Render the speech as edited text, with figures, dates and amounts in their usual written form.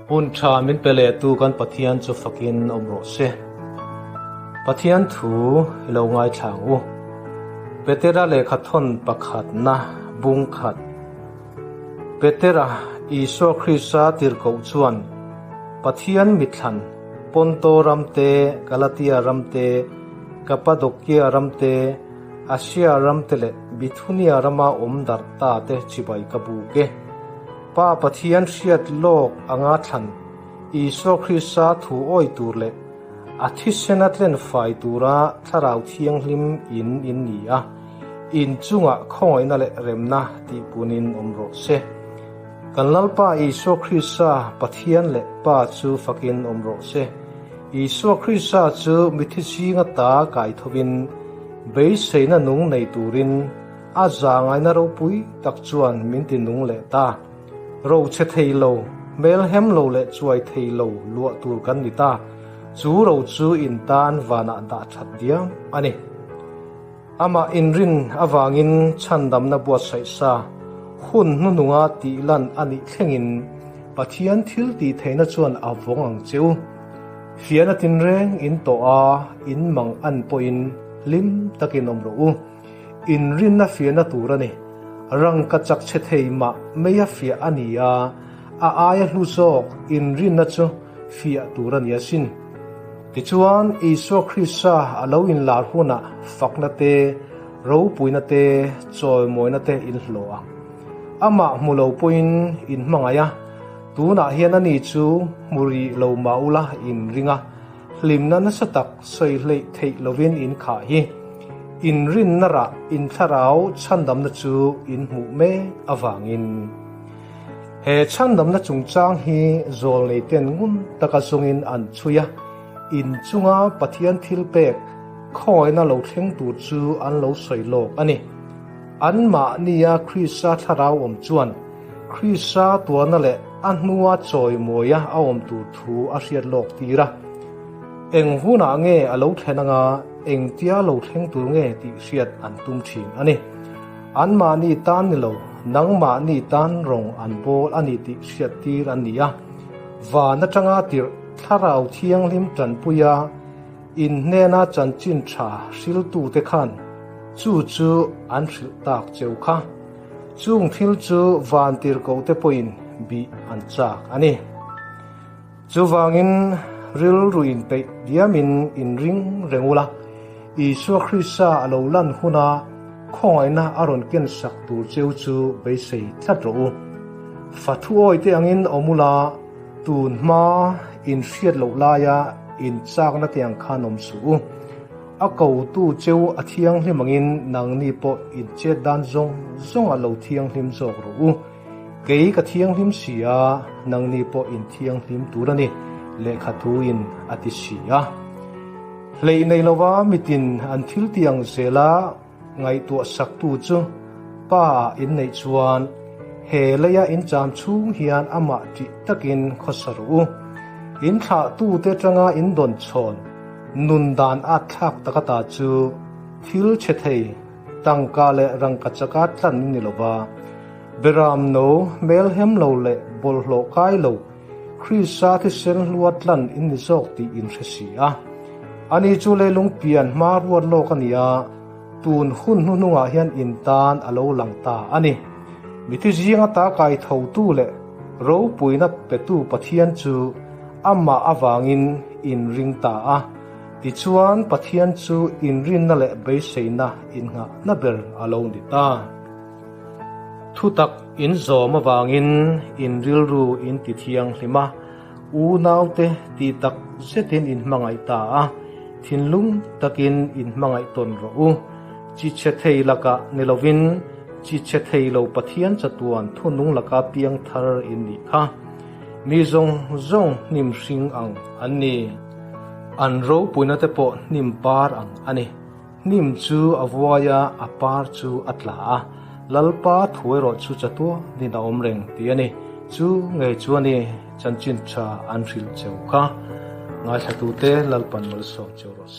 Hun tha min pe lehtu kan Pathian chu fakin awm rawh se. Pathian thu i lo ngaithla ang u. Petera lehkha thawn pakhatna bung khat. Petera, Isua Krista tirhkoh chuan Pathian mithlan Ponto ram te, Galatia ram te, Kapadokia ram te, Asia ram te leh Bithunia rama awm darh ta te chibai ka buk e. Pa Pathian hriat lawk anga thlan Isua Krista thu awi tur leh a thisena tlen fai tura Thlarau Thianghlim in in ni a, in chungah khawngaihna leh remna tih punin awm rawh se. Kan Lalpa Isua Krista Pathian leh Pa chu fakin awm rawh se. Isua Krista chu mithi zinga ta kai thovin beiseina nung nei turin A zangaina ropui tak chuan min ti nung leh ta. Ro che thei lo, hmel hem lo leh chuai thei lo luah tur kan ni ta. Chu ro chu in tan vanah dah that diam a ni. Amah inrin avangin chhandamna buatsaih sa hun hnuhnunga tih lan a nih thlengin Pathian thil tih theihna chuan a vawng ang che u. Fiahna tinreng in tawh a, in mang an pawhin hlim takin awm rawh u. Inrinna fiahna tur a ni. Rangka chak chhe thei mah mai a fiah a ni a, a aia hlu zawk inrinna chu fiah tur a ni asin. Tichuan, Isua Krista a lo inlar hunah fakna te, ropuina te, chawimawina te in hlawh ang. Amah hmu lo pawhin in hmangaih a, tunah hian ani chu hmu rih lo mah ula in ring a. Hlimna nasa tak sawi hleih theih lovin in khah hi. Inrinna rah in thlarau chhandamna chu in hmuh mek avangin. He chhandamna chungchang hi zawlneiten ngun taka zawngin an chhui a, in chunga Pathian thilpek khawngaihna lo thleng tur chu an lo sawi lawk a ni. Anmahnia Krista thlarau awm chuan Krista tuarna leh a hnua chawimawia a awm tur thu a hriat lawk tir a. Eng hunah nge a lo thlen anga engtia lo thleng tur nge tih hriat an tum thin a ni. Anmahni tan ni lo, nangmahni tan rawng an bawl a ni tih hriat tir an ni a. Van atanga tirh Thlarau Thianghlim tanpuia in hnena chanchin tha hriltute khan chu chu an hrilh tak cheu kha. Chung thil chu vantirhkohte pawhin bih an chak a ni. Chuvangin rilru inpeih diamin inring reng ula, Isua Krista a lo lan huna khawngaihna a rawn ken sak tur cheu chu beisei tlat rawh u. Fa thuawite angin awm ula, tun hma inhriat loh laia inchakna te ang khan awm suh u. A kotu cheu a thianghlim angin nangni pawh in chet dan zawng zawng a lo thianghlim zawk rawh u. Kei ka thianghlim si a, nangni pawh in thianghlim tur a ni, lehkha thuin a ti si a. Hleih nei lova mitin an thil ti ang zela ngaihtuah saktu chu Pa ah in neih chuan he leia in cham chhung hian amah ṭih takin khawsa rawh u. In thlahtute aṭanga in dawn chhawn nun dan at thlak tak ata chu thil chhe thei tangka leh rangka chaka tlan in ni lova, beram no hmelhem lo leh bawlhhlawh kai lo Krista thisen hlua tlan in ni zawk tih in hre si a. Ani chu leilung pian hma ruat lawk a ni a, tun hun hnuhnungah hian in tan a lo lang ta a ni. Mithi zinga ta kai thotu leh ropuina petu Pathian chu amah avangin in ring ta a, tichuan Pathian chu inrinna leh beiseina innghahna ber a lo ni ta. Thutak in zawm avangin in rilru in ti thianghlim a, unaute ti tak zetin in hmangaih ta a, thinlung takin in hmangaih tawn rawh u. Chi chhe thei lakah ni lovin chi chhe thei lo Pathian chatuan thunung laka piang thar in nih kha. Mi zawng zawng hnim hring ang an ni. An ropuina te pawh hnim par ang a ni. Hnim chu a vuai a, a par chu a tla a, Lalpa thu erawh chu chatuanin a awm reng tih a ni. Chu ngei chu a ni, chanchin tha an hrilh cheu kha. Ngaithlatute Lalpan malsawm cheu rawh se.